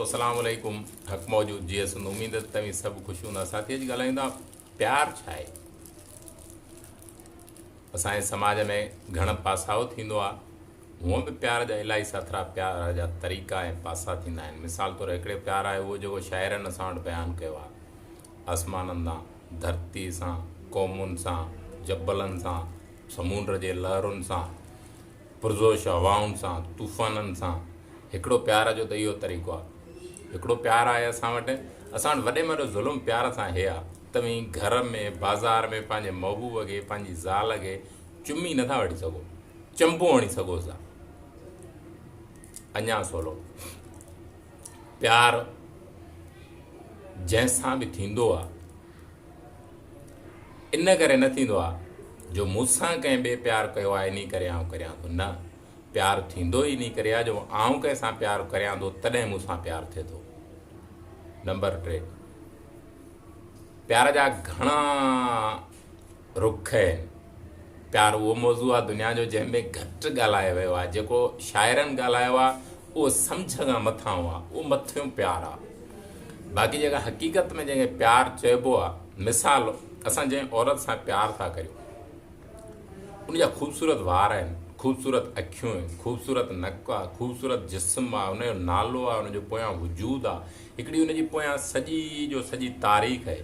السلام عليڪم حق موجود جي سنڌ اميد ته توهين سڀ خوش هوندا ساٿي اڄ ڳالهايون ٿا پيار ڇا آهي اسان جي سماج ۾ گهڻ پاسائو ٿيندو آهي هونء به پيار جا الاهي ساٿرا پيار جا طريقا ۽ پاسا ٿيندا آهن مثال طور هڪڙي پيار آهي اهو جيڪو شاعرن اسان وٽ بيان ڪيو آهي آسمانن سان ڌرتي سان قومن سان جبلن سان سمونڊ جي لهرن سان پرجوش هوائن سان، طوفانن سان، هڪڙو پيار جو ته اهو طريقو آهي. هڪڙو پيار آهي اسان وٽ، اسان وٽ وڏي ۾ وڏو ظلم پيار سان هي آهي، توهين گهر ۾، بازار ۾ پنهنجي محبوب کي، پنهنجي زال کي چمي نٿا وٺي سگهو، چنبو هڻي سگهوس ٿا. اڃا سولو پيار جنهن سان به ٿيندو آهي، ان ڪري نه ٿيندو آ جو مون سان ڪنهن ٻئي پيار ڪيو آ انهي ڪري آئون ڪريان ٿو نه پيار ٿيندو ئي انهي ڪري آ جو آئون ڪنهن سان پيار ڪريان ٿو تڏهن مون سان پيار ٿئي ٿو. نمبر 3 پيار جا گهڻا رخ آهن. پيار اهو موضوع آهي دنيا جو جنهن ۾ گهٽ ڳالهايو ويو آهي. جيڪو شاعرن ڳالهايو آهي اهو سمجهه کان مٿانهون آهي، اهو مٿيون پيار آهي. باقي جيڪا حقيقت ۾ جنهن کي پيار چئبو آهي، مثال اسان جنهن عورت سان پيار ٿا ڪريون ان جا خوبصورت وار آهن، خوبصورت اکيون آهن، خوبصورت نڪ آهي، خوبصورت جسم آهي، ان جو نالو آهي، ان جو پويان وجود آهي، هڪڙي ان جي پويان سڄي جو سڄي تاريخ آهي.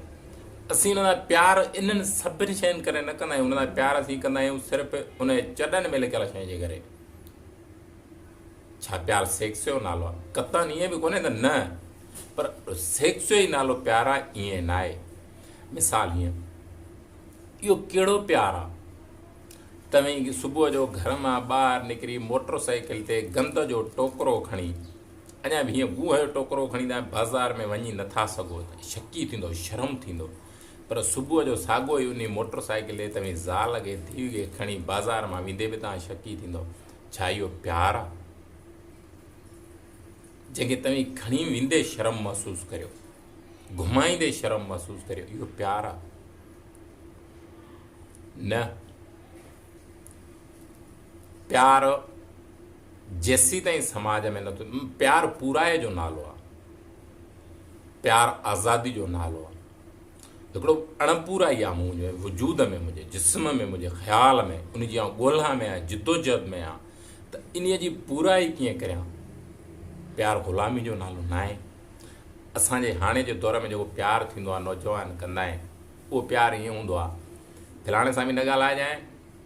اسين ان سان پيار انهن سڀني شين ڪري نه ڪندا آهيون، ان سان پيار اسين ڪندا آهيون صرف ان جي چڏن ۾ لڪيل شين جي ڪري. ڇا پيار سيڪس جو نالو آهي؟ قطعاً ائين به ڪونهي ته نه، پر سيڪس جو ئي نالو پيار آهي ائين ناهي. مثال هيئن، اهو ڪهڙو پيار آهي؟ توهين صبح جو گهر مان ٻاهر نڪري موٽر سائيڪل تي گند جو ٽوڪرو کڻي اڃا به هيئن گونهه جو ٽوڪرو کڻي توهان بازار ۾ وڃي نٿا سگهو ته شڪي ٿيندو، شرم ٿيندو. پر صبح جو ساڳو ئي انهي موٽر سائيڪل تي توهين زال کي، ڌيء کي کڻي بازار مان ويندي به توهان شڪي ٿيندو. ڇا اهو پيار آ؟ جنهن کي توهين کڻي ويندي شرم محسوس ڪريو، گهمائيندي شرم محسوس ڪريو، اهو پيار آ؟ نه. پيار جيسيتائين سماج ۾ نٿو پيار پورائي جو نالو آ، پيار آزادي جو نالو آ. هڪڙو اڻپورائي آ منهنجي وجود ۾، منهنجي جسم ۾، منهنجي خيال ۾، ان جي آئون ڳولها ۾ آهيان، جدوجهد ۾ آهيان ته انهيء جي پورائي ڪيئن ڪريان. پيار غلامي جو نالو ناهي. اسان جي هاڻي جي دور ۾ جيڪو پيار ٿيندو آ، نوجوان ڪندا آهن، اهو پيار ائين هوندو آ، فلاڻي سان به نه ڳالهائجانء،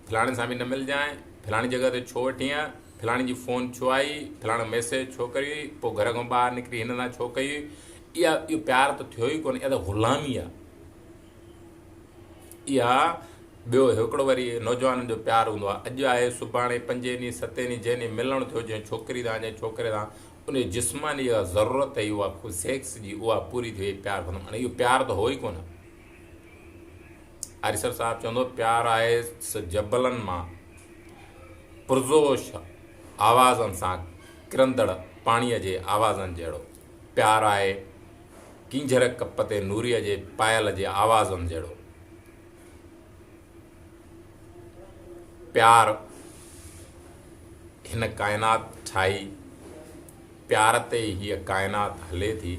فلاڻي سان به نه ملجانء، فلاڻي جڳهه تي ڇو ويٺي آن، فلاڻي جي فون ڇو آئي، فلاڻو ميسيج ڇو ڪريوئي، پوء گهر کان ٻاهر نڪري هن سان ڇو ڪيوئي، اها اهو پيار ته ٿيو ئي ڪونه، اها ته غلامي آ. اها ٻيو هڪڙو وري نوجوانن جو پيار هوندو آ، اڄ آهي سڀاڻي پنجين ڏينهن ستين ڏينهن جنهن ڏينهن ملڻ ٿيو جنهن ڇوڪري سان جنهن ڇوڪري سان ان جي جسماني جيڪا ضرورت هئي اها سيڪس جي اها پوري ٿي وئي پيار ختم. هاڻي اهو پيار ته هو ئي ڪونه. آريسر صاحب چوندو پيار آهي جبلن مان پرجوش آوازن سان ڪرندڙ پاڻيء جي آوازن جهڙو. پيار آهي ڪينجهر ڪپ تي نوريء جي پايل جي آوازن جهڙو. پيار هن ڪائنات ٺاهي، پيار تي ئي هيء ڪائنات هلي ٿي،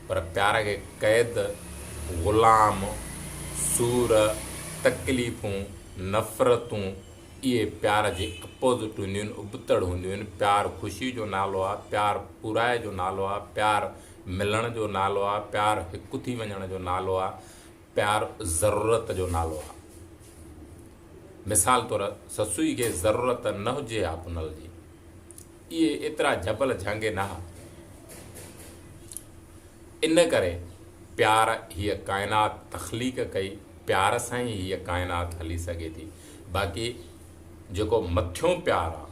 پر پيار کي قيد، غلام، سور، تڪليفون، نفرتون اهي پيار جي اپوزٽ هونديون آهن، ابتڙ هونديون آهن. پيار خوشي جو نالو آهي، پيار پورائي جو نالو آهي، پيار ملڻ جو نالو آهي، پيار هڪ ٿي وڃڻ جو نالو آهي، پيار ضرورت جو نالو آ. مثال طور سسئي کي ضرورت نه هجي ها پنهل جي، اهي ايترا جبل جهانگي نه ها. ان ڪري پيار هيء ڪائنات تخليق ڪئي، پيار سان ئي هيء ڪائنات هلي سگهي ٿي. باقي جيڪو مٿيون پيار آ،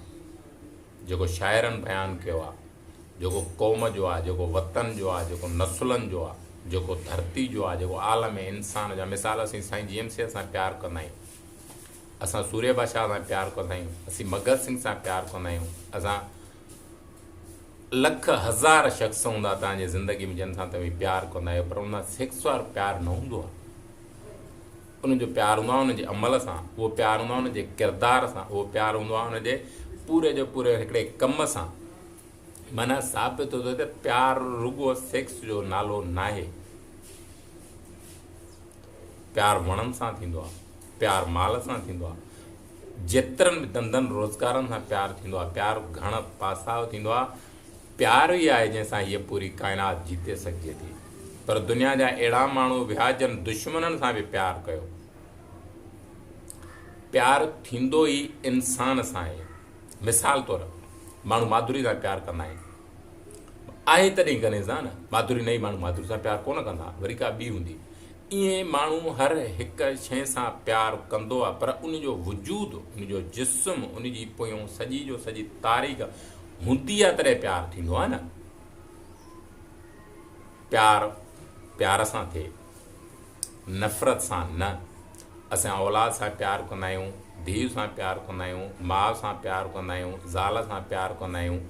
جيڪو شاعرن بيان ڪيو آ، جيڪو قوم جو آ، جيڪو وطن جو آ، جيڪو نسلن جو آ، جيڪو ڌرتي جو آ، جيڪو عالم انسان جو آ. مثال اسين سائين جي ايم سيد سان پيار ڪندا آهيون، اسان سورهيه بادشاهه سان پيار ڪندا آهيون، اسين مگهر سنگهه سان پيار ڪندا آهيون، اسان لک هزار شخص هوندا توهان جي زندگي ۾ جن سان توهين پيار ڪندا آهيو پر ان سان سيڪس وارو پيار نه هوندو آ. انهن جو پيار هوندو آهي انهن جي عمل سان، اهو پيار هوندو آهي انهن جي ڪردار سان، اهو پيار هوندو آهي انهن جي پوري جو پوري هڪڙي ڪم سان. معنيٰ ثابت ٿو ٿئي ته پيار رڳو سيڪس جو نالو ناهي. پيار وڻن سان ٿيندو آهي، پيار مال سان ٿيندو آهي، جيترن به ڌنڌن روزگارن سان پيار ٿيندو آهي، پيار گهڻ پاسائو ٿيندو آهي. پيار ئي آهي جنهن سان هيء پوري ڪائنات جيتي سگهجي ٿي. پر دنيا جا اهڙا ماڻهو به هئا جن دشمنن سان به پيار ڪيو. پيار ٿيندو ئي انسان سان آهي. مثال طور ماڻهو ماڌوري سان پيار ڪندا آهن. آهي تڏهن ڪنهن سان نه. ماڌوري نه ئي ماڻهو ماڌوري سان پيار ڪونه ڪندا، وري ڪا ٻي هوندي. ائين ماڻهو هر هڪ شيء سان پيار ڪندو آهي پر ان جو وجود، ان جو جسم، ان جي پويون سڄي جو سڄي تاريخ هوندي آهي تڏهن پيار ٿيندو آهي نه. پيار پيار سان ٿئي. نفرت سان نه. اسان اولاد سان پيار ڪندا آهيون، ڌيء سان پيار ڪندا آهيون، ماء سان پيار ڪندا آهيون، زال سان پيار ڪندا آهيون.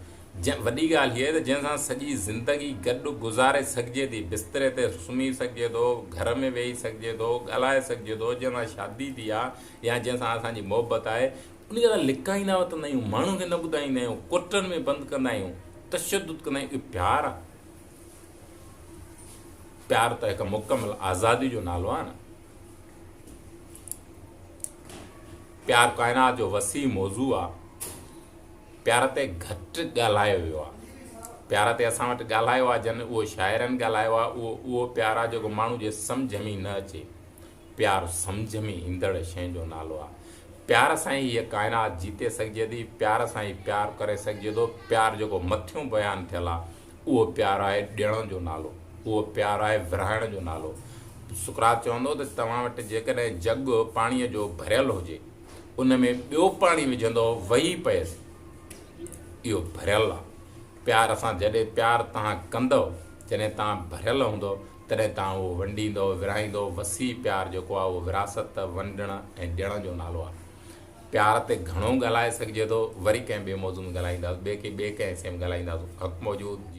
جنهن وڏي ڳالهه هيء ته جنهن سان سڄي زندگي گڏ گذاري سگهجي ٿي، بستري تي سمهي سگهجي ٿو، گهر ۾ ويهي سگهجي ٿو، ڳالهائي سگهجي ٿو، جنهن سان شادي ٿي آهي يا جنهن سان اسان جي محبت آهي، ان کي اسان لڪائيندا وتندا آهيون، ماڻهن کي نه ٻڌائيندا آهيون، ڪوٽن ۾ بند ڪندا آهيون، تشدد ڪندا آهيون، اهو پيار آهي. پيار ته هڪ مڪمل آزادي جو نالو آهي نه. پيار ڪائنات جو وسيع موضوع آهي. پيار تي گهٽ ڳالهايو ويو آهي. پيار تي اسان وٽ ڳالهايو آهي جن اهو شاعرن ڳالهايو آهي اهو اهو پيار آهي جيڪو ماڻهو جي سمجهه ۾ نه اچي. پيار سمجهه ۾ ايندڙ شيء جو نالو آهي. پيار سان ئي هيء ڪائنات جيتي سگهجي ٿي، پيار سان ئي پيار ڪري سگهجي ٿو. پيار جيڪو مٿيون بيان ٿيل آهي، اهو پيار آهي ڏيڻ جو نالو، اهو پيار آهي ورهائڻ جو نالو. سقراط چوندو هو ته توهان وٽ جيڪڏهن جڳ پاڻيء جو ڀريل هجي، ان ۾ ٻيو پاڻي وجهندؤ، وهي پئيس، اهو ڀريل آهي. پيار سان جڏهن پيار توهان ڪندؤ، جڏهن توهان ڀريل هوندؤ، تڏهن توهان اهو ونڊيندؤ، ورهائيندؤ. وسيع پيار جيڪو آهي، اهو وراثت، ونڊڻ ۽ ڏيڻ جو نالو آهي. پيار تي گهڻو ڳالهائي سگهجي ٿو. وري ڪنهن ٻئي موضوع ۾ ڳالهائينداسون. ٻئي ڪنهن ٻئي ڪنهن حصي ۾ ڳالهائينداسون. حق موجود.